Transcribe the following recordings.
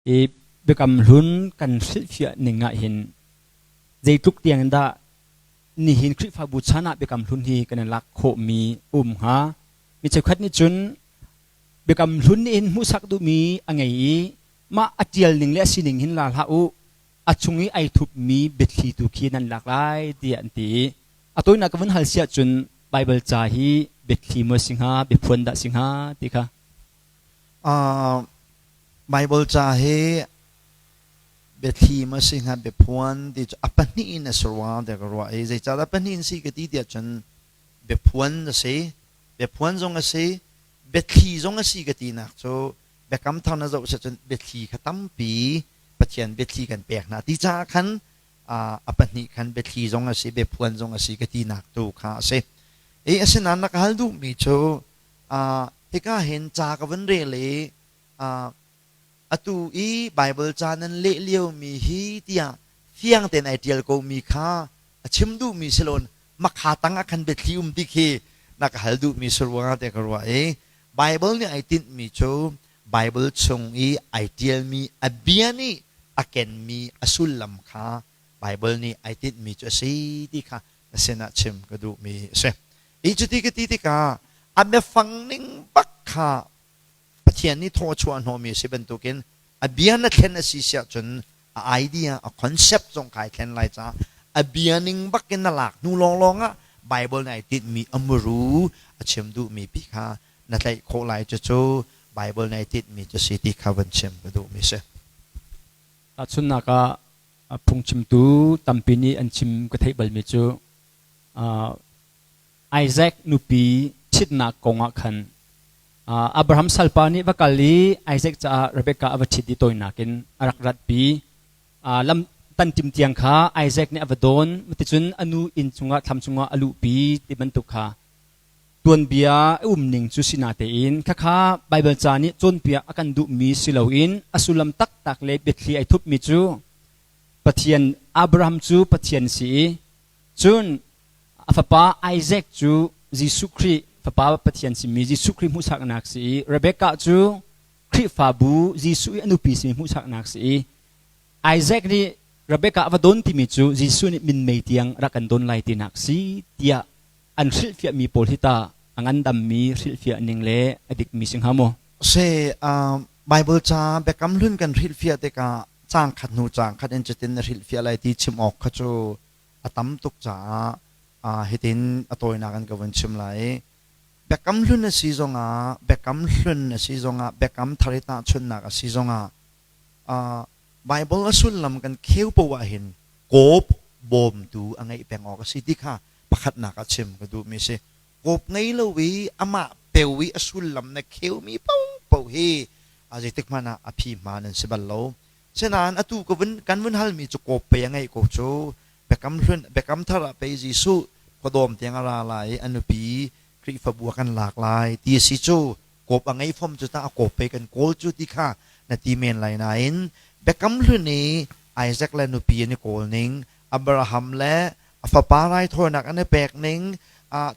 I Biakam Hlun kan hrilhfiah ning ah hin zeitluk tiang in dah nihin Khrihfabu chan ah Biakam Hlun hi kan i lak khawhmi um hnga? Mi cheukhat nih cun Biakam Hlun nih hin hmuhsak duhmi a ngei i mah a ṭial ning le a sining hin la hlah u, a chung i ai thupmi biathli tu khi nan lak lai tiah an ti i a tawinak ka vun hal si ahcun Baibal ca hi biathli maw si hnga, biaphuan dah si hnga ti kha. Baibal ca hi biathli maw si hnga biaphuan ti cu a pahnih in a si rua tiah ka ruah i zeicahdah pahnih in si ka ti tiah cun biaphuan a si, biaphuan zong a si, biathli zong a si ka tinak cu Biakam Thar na zoh si cun biathli kha tampi Pathian biathli kan pek hna ti caah khan a pahnih khan biathli zong a si, biaphuan zong a si ka tinak tu kha a si. I asinain na ka hal duhmi cu hika hin ca ka vun rel i atu i Baibal ca nan leh liomi hi tiah fiang tein ai ṭial komi kha a chim duhmi si loin makha tang ah khan biathli um ti khi na ka hal duhmi si ruangah tiah ka ruah i Baibal nih ai tinhmi cu Baibal chung i ai ṭialmi a bia nih a kenmi a sullam kha Baibal nih ai tinhmi cu a si ti kha na sinah chim ka duhmi a si. I cuti ka ti tikah a biafang ning bak kha Pathian nih thaw a chuah hnawhmi a si bantukin a bia na thlen a si siah cun a idea, a concept zong kai thlen lai caah a bia ning bak in na lak hnu lawnglawng ah Bible nih ai tinhmi a muru a chim duhmi pi kha na tlaih khawh lai. Cucu Bible nih ai tinhmi cu si ti kha van chim ka duhmi si. Tahchunhnak ah phungchimtu tampi nih an chim ka theih balmi cu Isaac nupi ṭhitnak kong ah khan Abraham salpa nih va kal i Isaac caah Rebekah a va ṭhit i tawinak in a rak ratpi. Lam tanṭim tiang kha Isaac nih a va dawn. Cuticun a nu inn chungah thlam chungah a luhpi ti bantuk kha tuanbia a umning cu si natein khakha Baibal ca nih cawnpiak a kan duhmi si loin a sullam taktak le biathli ai thupmi cu Pathian Abraham cu Pathian si i cun a fapa Isaac cu Jesuh Khrih fapa Pathian simi Jesuh Khrih hmuhsaknak si i Rebekah cu Khrihfabu Jesuh i a nupi simi hmuhsaknak si i Isaac nih Rebekah a va don timi cu Jesuh nih minmei tiang rak kan don lai tinak si tiah an hrilhfiahmi pawl hi ta a ngandammi hrilhfiah ning le a dikmi si hnga maw? Si, Bible ca Biakam Hlun kan hrilhfiah tikah caang khat hnu caang khat in cutin na hrilhfiah lai ti chim awk kha cu a tam tuk caah hitin a tawinak in ka vun chim lai. Biakam hlun a si zongah, biakam hlun a si zongah, biakam thar i tahchunhnak a si zongah Bible a sullam kan kheu poah ah hin kawp bawmtu a ngeih peng awk a si ti kha pakhatnak ah chim ka duhmi a si. Kawp ngei lo i amah peu i a sullam na kheumi paohpaoh hi zeitik hmanh ah a phi hmaan an si bal lo. Sinain atu ka vun kan vun halmi cu kawp pei a ngeih ko cu. Biakam hlun Biakam thar ah pei Jesuh khuadawm tiang a ra lai i a nupi Khrihfabu a kan lak lai ti a si cu kawp a ngei fom cu tah a kawp pei kan kawl cu ti kha na ti men lai nain Biakam hlun i Isaac le nupi an i kawl ning Abraham le a fapa raithawinak an i pek ning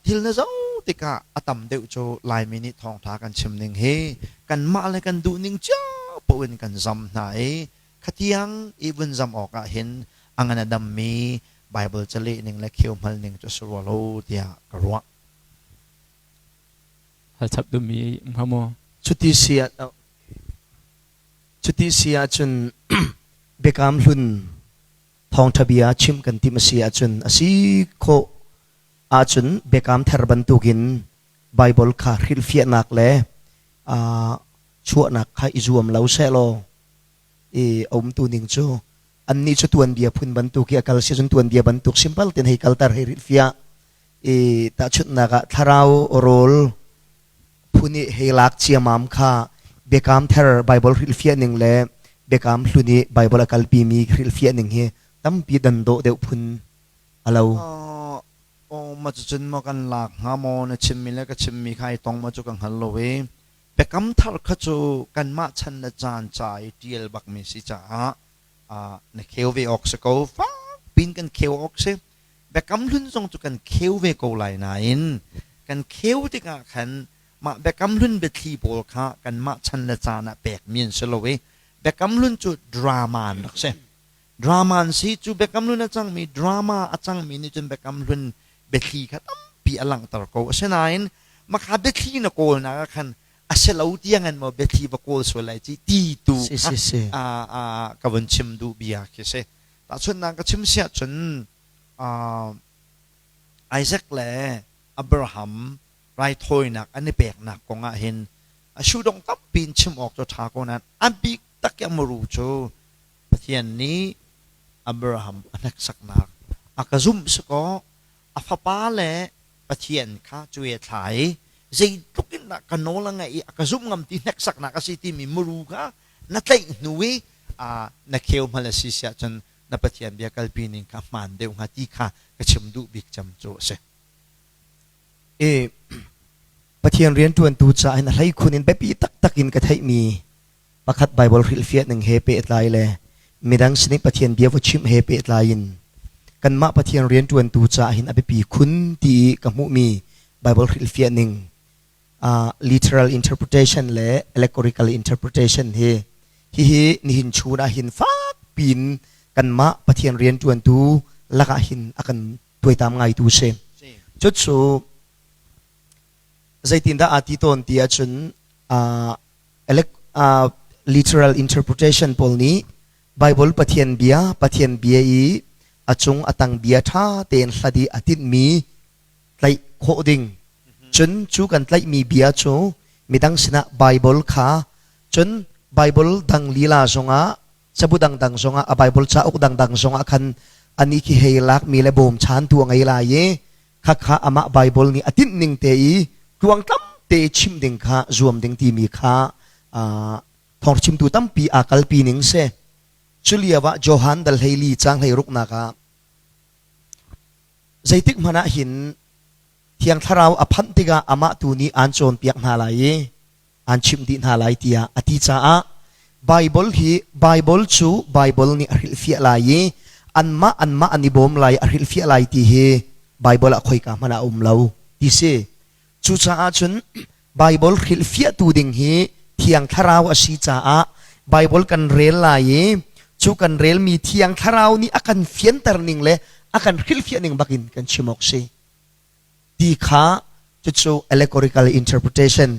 thil na zoh tikah a tam deuh cu Laimi nih thawngṭha kan chim ning hi kanmah le kan duh ning cio paoh in kan zam hna i khatiang i vun zam awk ah hin a ngan a dammi Baibal caleh ning le kheu hmal ning cu a si rua lo tiah ka ruah. Hal chap duhmi um hnga maw? Cuti si ah cuti si ahcun Biakam Hlun thawngṭha bia chimh kan timh a si ahcun a si khawh ahcun biakam thar bantukin Baibal kha hrilhfiahnak le chuahnak kha i zuam lo sehlaw i a umtu ning cu annih cu tuanbia phun bantuk i a kal si cun tuanbia bantuk simple ten hei kalter hei hrilhfiah i tahchunhnak ah thlarau rawl phun i hei lak ciamam kha biakam thar Baibal hrilhfiah ning le biakam hlun i Baibal a kalpimi hrilhfiah ning hi tampi dan dawh deuh phun a lo. Oh, ma cucun maw kan lak hnga maw na chimmi le ka chimmi kha ai tong maw cu ka hngal lo i biakam thar kha cu kanmah chan le caan ca i ṭial bakmi si caah na kheu ve awk si ko fak pin kan kheu awk si Biakam hlun zong cu kan kheu ve ko lai nain kan kheu tikah khan mah biakam hlun biathli pawl kha kanmah chan le caan ah pekmi an si lo i Biakam Hlun cu drama an rak si. Drama an si cu Biakam Hlun a cangmi drama a cangmi nih cun Biakam Hlun biathli kha tampi a langhter ko. Asinain makha biathli na kawlnak ah khan a si lo tiangin maw biathli va kawl sual lai ci ti tu kha ka vun chim duh bia khi si. Tahchunhnak ka chim siah cun Isaac le Abraham raithawinak an i peknak kong ah hin a sudong tampi in chim awk cu ṭha ko nain a bik tak i a muru cu Pathian nih Abraham a hneksaknak a ka zumh si kaw a fapa le Pathian kha cuai a thla i zeitluk in dah ka nawl a ngaih i a ka zumh ngam ti hneksaknak a si timi muru kha na tlaih hnu i na kheu hmal a si siah cun na Pathian bia kalpi ning kha hmaan deuh hnga ti kha ka chim duh bik cem cu a si. E Pathian rianṭuantu caah hin a hleikhun in biapi taktak in ka theihmi pakhat Baibal hrilhfiah ning he pehtlai le midang sin i Pathian bia va chimh he pehtlai in kanmah Pathian rianṭuantu caah hin a biapi khun ti i ka hmuhmi Baibal hrilhfiah ning literal interpretation le allegorical interpretation hi hihi nihin chun ah hin fak piin kanmah Pathian rianṭuantu lakah hin a kan tuaitam ngaitu si. Cucu zeitindah aa ti tawn ti ahcun literal interpretation pawl nih Bible Pathian bia Pathian bia i a cung a tang bia ṭha tein hlat i a tinhmi tlaih khawh ding. Cun cu kan tlaihmi bia cu midang sinah Bible kha cun Bible dang lila zongah cabu dangdang zongah a Bible cauk dangdang zongah khan ani khi hei lakmi le bawmchantu a ngei lai i khakha amah Bible nih a tinh ning te i tluangtlam te chim ding kha zuam ding timi kha thawngchimtu tampi aa kalpi ning si. Cu lio ah Johan dal hleili caang hleiruknak ah zeitik hmanh ah hin Thiang Thlarau a phanh tikah amah tu nih aan cawnpiak hna lai i aan chimh dih hna lai tiah a ti caah Bible hi Bible cu Bible nih a hrilhfiah lai i anmah anmah an i bawm lai a hrilhfiah lai ti hi Bible ah khoika hmanh ah a um lo ti si. Cucaah cun Bible hrilhfiahtu ding hi Thiang Thlarau a si caah Bible kan rel lai i cu kan relmi Thiang Thlarau nih a kan fianter ning le a kan hrilhfiah ning bakin kan chim awk si ti kha cucu allegorical interpretation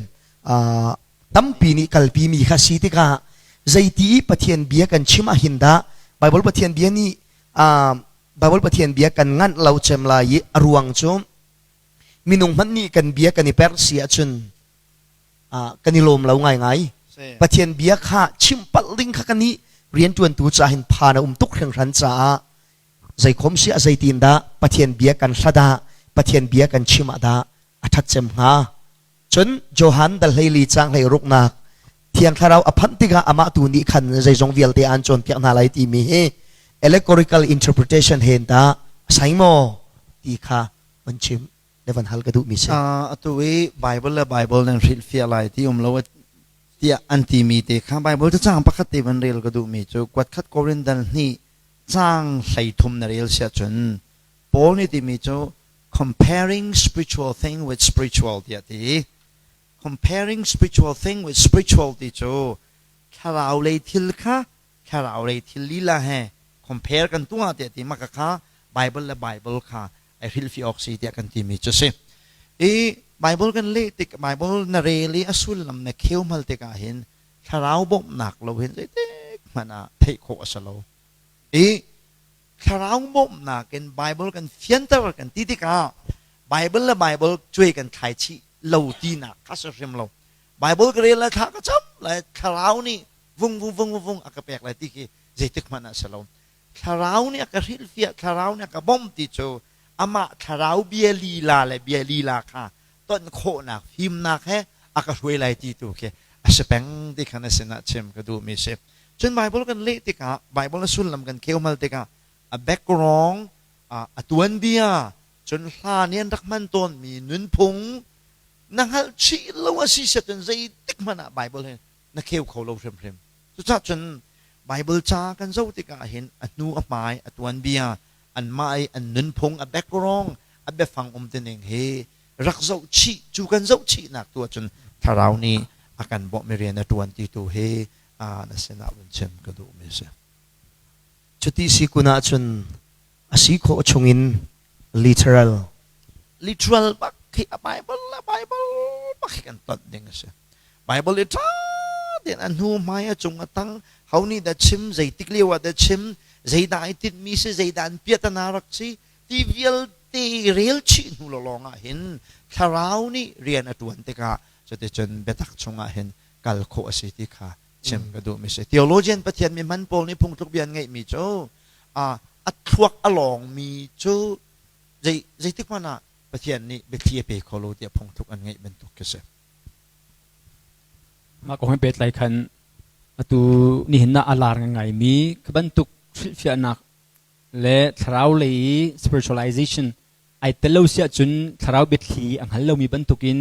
tampi nih kalpi mi kha si tikah zeiti i Pathian bia kan chim ah hin dah Bible Pathian bia nih Bible Pathian bia kan nganh lo cem lai i a ruang cu minung hmanh nih kan bia kan i perh si ahcun kan i lawm lo ngaingai. Pathian bia kha chim palh ding kha kan i rianṭuantu caah hin phan a um tuk hringhran caah zeikhom si ah zeitin dah Pathian bia kan hlat ah Pathian bia kan chim ah dah a ṭhat cem hnga. Cun Johan dal hleili caang hlei ruknak Thiang Thlarau a phanh tikah amah tu nih khan zeizong vialte aan cawnpiak hna lai timi hi allegorical interpretation hen dah a sai maw ti kha van chim le van hal ka duhmi si. Atu i Bible le Bible nan hrilhfiah lai ti um lo tiah an timi te kha Bible cu caang pakhat te van rel ka duhmi cu kuatkhat Korin dal hnih caang 13 na rel siah cun Paul nih timi cu comparing spiritual thing with spiritual tiah ti. Comparing spiritual thing with spiritual ti cu thlarau lei thil kha thlarau lei thil lila he compare kan tuah tiah ti maka kha Bible le Bible kha ai hrilhfiah awk si tiah kan timi cu si. I Bible kan leh tik Bible na rel i a sullam na kheu hmal tikah hin thlarau bawmhnak lo hin zeitik hmanh ah theih khawh a si lo. I thlarau bawmhnak in Bible kan fianter kan ti tikah Bible le Bible cuai kan thlai chih lo tinak kha si hrim lo. Bible ka rel lai thla ka cam lai thlarau nih vung vung vung vung a ka pek lai ti khi zeitik hmanh ah si lo. Thlarau nih a ka hrilhfiah, thlarau nih a ka bawmh ti cu amah thlarau bia lila le bia lila kha ton khawhnak fimnak he a ka hruai lai ti tu khi a si peng ti khan a sinah chim ka duhmi si. Cun Bible kan leh tikah Bible a sullam kan kheumal tikah a background a tuanbia cun hla nih an rak hman tawnmi nunphung na hngalh chih lo a si set cun zeitik hmanh ah Bible hi na kheu kho lo hrimhrim. Cucaah cun Bible ca kan zoh tikah hin a hnu a hmai a tuanbia anmah i an nunphung a background a biafang um tining hi rak zoh chih cu kan zoh chihnak tu ahcun thlarau nih a kan bawmh i rian a ṭuan ti tu hi Na sinah vun chim ka duhmi si. Cuti si kun ahcun a si khawh chungin literal. Literal bak khi a Bible a Bible bak khi kan tonh ding a si. Bible i ṭha tein a hnu hmai a cung a tang ho nih dah chim zeitik lio ah dah chim zeidah ai tinhmi si zeidah an piatana rak si ti vialte rel chih hnu lawng ah hin thlarau nih rian a ṭuan tikah cuticun biatak chungah hin kal khawh a si ti kha chim ka duhmi si. Theologian Pathian mi hman pawl nih phungtluk bia an ngeihmi cu a thluak a lawngmi cu zei zeitik hmanh ah Pathian nih biathli a pe kho lo tiah phungthluk an ngeih bantuk khi si. Mah kong he pehtlai khan atu nihin ah a lar ngaingaimi khi bantuk hrilhfiahnak le thlarau lei i spiritualization ai tel lo si ahcun thlarau biathli a hngal lomi bantukin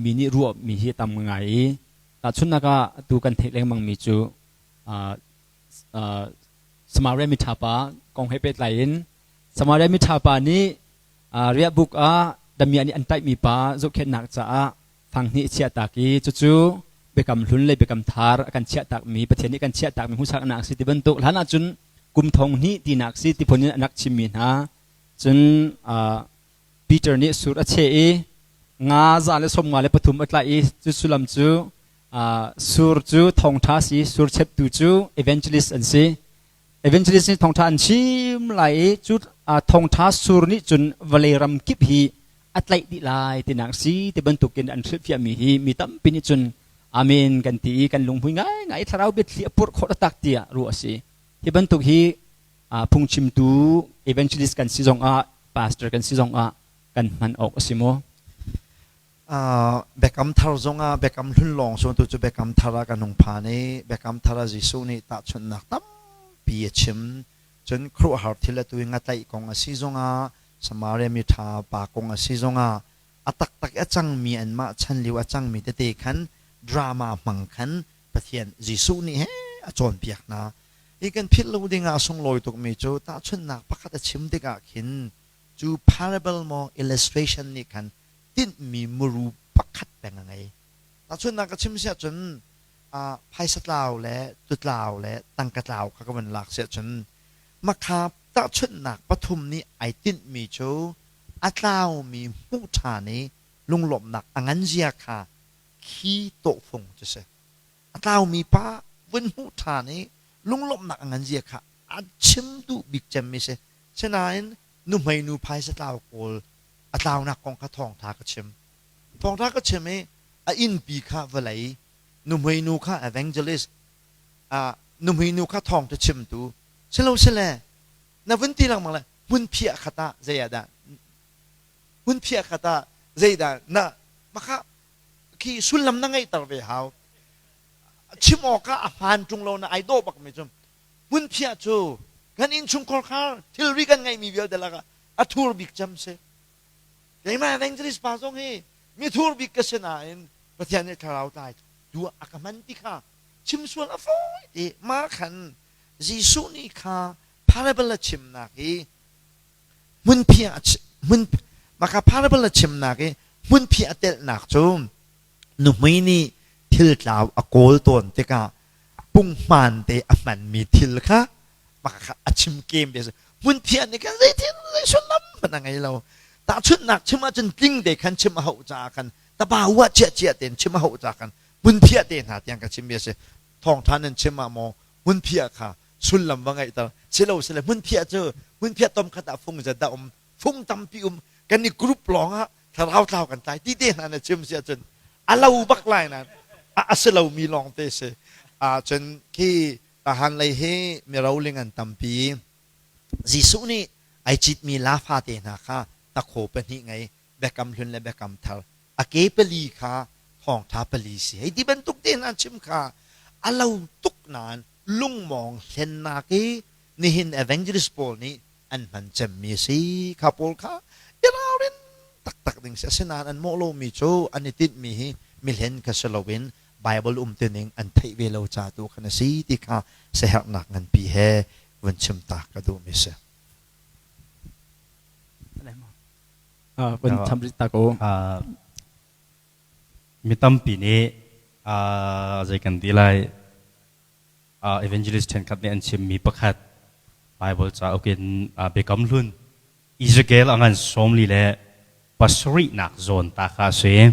mi nih ruahmi hi a tam ngai i tahchunhnak ah atu kan theih lengmangmi cu Samaria miṭha pa kong he pehtlai in Samaria miṭha pa nih riahbuk ah damiah nih an tlaihmi pa zohkhenhnak caah fanghnih a chiahtak i cucu biakam hlun le biakam thar a kan chiahtakmi Pathian nih kan chiahtakmi hmuhsaknak a si ti bantuk hlan ahcun kum thong hnih tinak si ti phun in an rak chimmi hna cun Peter nih sur a cheh i nga 153 a tlaih i cu sullam cu sur cu thawngṭha si sur cheptu cu evangelist an si. Evangelist nih thawngṭha an chim lai i cu thawngṭha sur nih cun vawlei ram kip hi a tlaih dih lai tinak si ti bantukin an hrilhfiahmi hi mi tampi nih cun amen kan ti i kan lunghmui ngaingai thlarau biathli a purh khawh taktak tiah ruah a si. Hi bantuk hi phungchimtu evangelist kan si zongah pastor kan si zongah kan hman awk a si maw? Biakam thar zongah biakam hlun lawng cu tu cu biakam thar ah kan hung phan i biakam thar ah Jesuh nih tahchunhnak tampi a chim. Cun khuaruahhar thil atu i ngatlaih kong a si zongah Samaria mi ṭha pa kong a si zongah a taktak i a cangmi anmah chan lio a cangmi tete khan drama hmang khan Pathian Jesuh nih he a cawnpiak hna. Hi kan philh lo dingah a sunglawi tukmi cu tahchunhnak pakhat a chim tikah khin cu parable maw illustration nih khan tinhmi muru pakhat peng a ngei. Tahchunhnak ka chim si ahcun phaisa tlau le tutlau le tangka tlau kha ka van lak si ahcun makha tahchunhnak pathum nih ai tinhmi cu a tlaumi hmuh ṭhan i lunglawmhnak a ngan zia kha khi tawhfung cu si. A tlaumi pa vun hmuh ṭhan i lunglawmhnak a ngan zia kha a chim duh bik cemmi si. Sinain nuhmei nu phaisa tlau kawl a tlaunak kong kha thawngṭha ka chim. Thawngṭha ka chim i a innpi kha vawlei, nuhmei nu kha evangelist, nuhmei nu kha thawngṭha chimtu, silosile na vun ti lengmang le hmunphiah khat ah zei ah dah hmunphiah khat ah zeidah na makha khi sullam na ngeihter ve hau. Chim awkah a hmaan ṭung lo na ai dawh bakmi cu hmunphiah cu kan innchungkhar khar thilri kan ngeihmi vialte lakah a thur bik cem si. Keimah evangelist pa zong hi mi thur bik ka si nain Pathian nih thlarau tlai tu a ka hman ti kha chim sual a fawi ti ma khan Jesuh nih kha parable a chimnak hi hmunphiah hmun maka parable a chimnak i hmunphiah a telhnak cu nuhmei nih thil tlau a kawl tawn tikah punghman te a hmanmi thil kha maka a chim kem ve hmunphiah nih khan zeitin zei sullam hmanh a ngei lo. Tahchunhnak chim ahcun tling te khan chim a hauh caah khan taba uah chiah chiah tein chim a hauh caah khan hmunphiah te hna tiang ka chim a si. Thawngṭha nan chim ah maw hmunphiah kha sullam va ngeihter silo sile hmunphiah cu hmunphiah tom khat ah fung zat dah um fung tampi um kan i group lawng ah thlarau tlau kan tlai ti te hna na chim si ahcun a lo bak lai nan a si lomi lawng te si. Cun khi tahan lei hi miroling an tampi. Jesuh nih ai citmi lafa te hna kha takhaw pahnih ngei biakam hlun le biakam thar a ke pali kha thawngṭha pali si hei ti bantuk te hna chim kha a lo tuk nain lungmawng hlennak i nihin evangelist pawl nih an hman cemmi a si. Kha pawl kha i ralrin taktak ding si. Asinain an mawh lomi cu an i tinhmi hi mihlen kha si loin Bible umtuning an theih ve lo ca tu khan a si ti kha siaherhnak nganpi he vun chim ta ka duhmi si. Vun cham rih ta ko. Mi tampi nih zei kan ti lai. Evangelist ṭhenkhat nih an chimmi pakhat Bible cauk in Biakam Hlun Ezekiel a ngan 47nak zawn ta kha a si.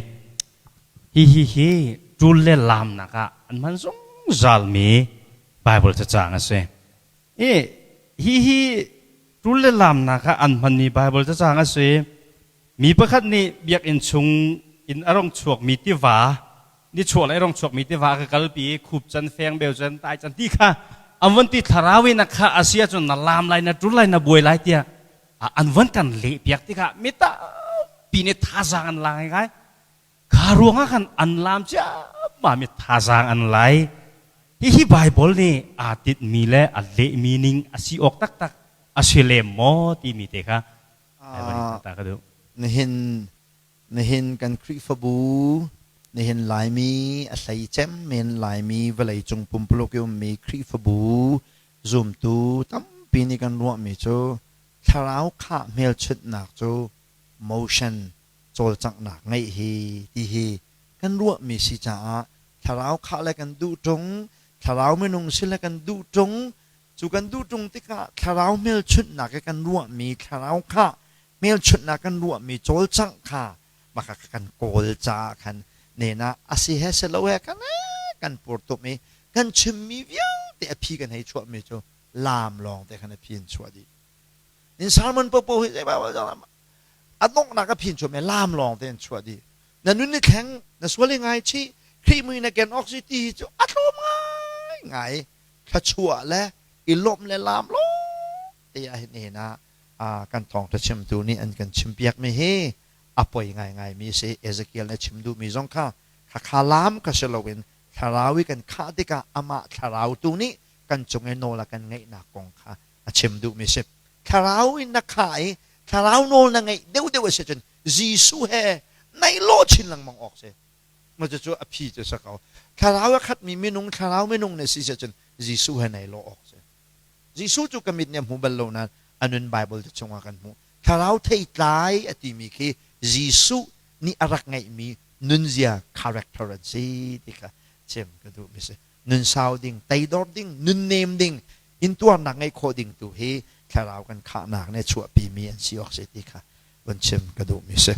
Hihi hi ṭul le laamnak ah an hman zungzalmi Bible cacang a si. I hihi ṭul le laamnak ah an hmanmi Bible cacang a si. Mi pakhat nih biakinn chung in a rong chuakmi tiva nichuah lei rong chuakmi tiva ka kalpi i khup can feng beu can tai can ti kha an von ti thlarau in a kha a si ahcun na laam lai na ṭul lai na buai lai tiah an von kan leh piak tikah mi tampi nih thazaang an la ngai kha ruangah khan an laam ciammam i thazaang an lai. Hihi Baibal nih aa tinhmi le a lehmi ning a si awk taktak a si lem maw timi te kha ta ka duh. Nihin nihin kan Khrihfabu, nihin Laimi a hlei cem men Laimi vawleicung pumpuluk i ummi Khrihfabu zumtu tampi nih kan ruahmi cu thlarau khah hmelchunhnak cu motion cawlcanghnak ngeih hi ti hi kan ruahmi si caah thlarau khah le kan duh ṭung, thlarau minung si le kan duh ṭung. Cu kan duh ṭung tikah thlarau hmelchunhnak i kan ruahmi thlarau kha hmelchunhnak kan ruahmi cawlcangh kha maka kan kawl caah khan nena a si he si lo he kan kan pur tum i kan chimmi vialte a phi kan hei chuahmi cu laam lawng te khan a phi in chuah dih. Nin sermon popo hi zei a donghnak a phin chuah laam lawng te in chuah dih. Na nun ni thleng, na sual i ngai chih, Khrih mui na ken awk si ti hi cu a tlawm ngai ngai. Thluachuah le i lawmh le laam lawng te ah hin nihin ah kan thawngṭha chimtu nih an kan chimpiakmi hi a poi ngaingaimi a si. Ezekiel nih a chim duhmi zong kha khakha laam kha si loin thlarau i kan khah tikah amah thlarau tu nih kan cung i nawl a kan ngeihnak kong kha a chim duhmi a si. Thlarau in na khah i thlarau nawl na ngeih deuhdeuh a si cun Jesuh he naih lawh chin lengmang awk si. Ma cucu a phi cu sa ko. Thlarau a khatmi minung, thlarau minung na si cun Jesuh he nei lawh awk si. Jesuh cu ka mit nih a hmu bal lo nain a nun Bible te chungah kan hmuh. Thlarau theitlai a timi khi Jesuh nih a rak ngeihmi nunzia character an si ti kha chim ka duhmi si. Nun sau ding, teidor ding, nun nem ding, intuarnak ngeih khawh ding tu hi thlarau kan khahnak nih a chuahpimi an si awk si ti kha vun chim ka duhmi si.